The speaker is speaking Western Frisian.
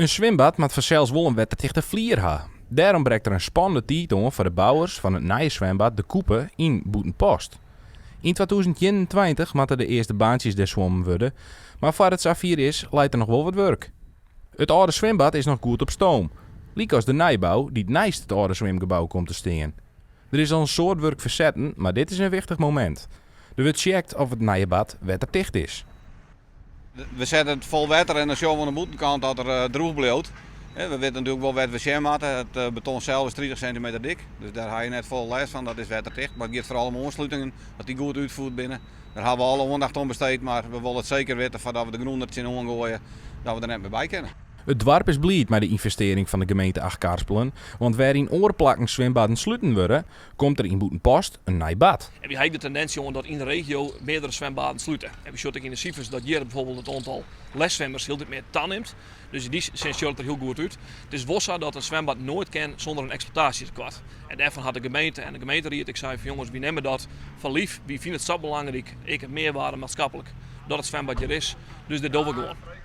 In swimbad moat fansels wol in wettertichte flier ha. Dêrom brekt der in spannende tiid oan foar de bouwers fan it nije swimbad De Kûpe yn Bûtenpost. Yn 2021 moatte de earste baantsjes dêr swommen wurde, mar foar it safier is leit der noch wol wat wurk. It âlde swimbad is noch goed op stoom, lykas de nijbou dy't neist it âlde swimgebou komt te stean. Der is al in soad wurk fersetten, mar dit is in wichtich momint. Der wurdt tsjekt oft it nije bad wetterticht is. We sette it fol wetter en dan sjogge we oan de bûtenkant dat er drûch bliuwt. We witte natuerlik wol wêr't we sjen moatte. It beton sels is 30 sintimeter dik, dus dêr ha je net folle lêst fan. Dat is wetterticht. Mar it giet foaral om oanslutingen, dat dy goed útfierd binne. Dêr hawwe we alle oandacht oan besteed, mar we wolle it seker witte foardat we de grûn der tsjinoan goaie, dat we der net mear by kinne. It doarp is bliid mei de ynvestearring fan de gemeente Achtkarspelen, want wêr yn oare plakken swimbaden sluten wurde, komt der yn Bûtenpost in nij bad. En wy ha ek de tendins sjoen dat yn de regio meardere swimbaden slute. En we sjogge ek yn de sifers dat hjir bijvoorbeeld it oantal lesswimmers hieltyd mear tanimt. Dus yn dy sin sjocht it der hiel goed út. It is wol sa dat in swimbad noait kin sûnder in eksploitaasjetekoart. En dêrfan hat de gemeente en de gemeenteried ek sein fan jonges, wy nimme dat foar lyf. Wy fine it sa belangryk, ek mearwaarde maatskiplik, dat it swimbad hjir is. Dus dit dogge we gewoan.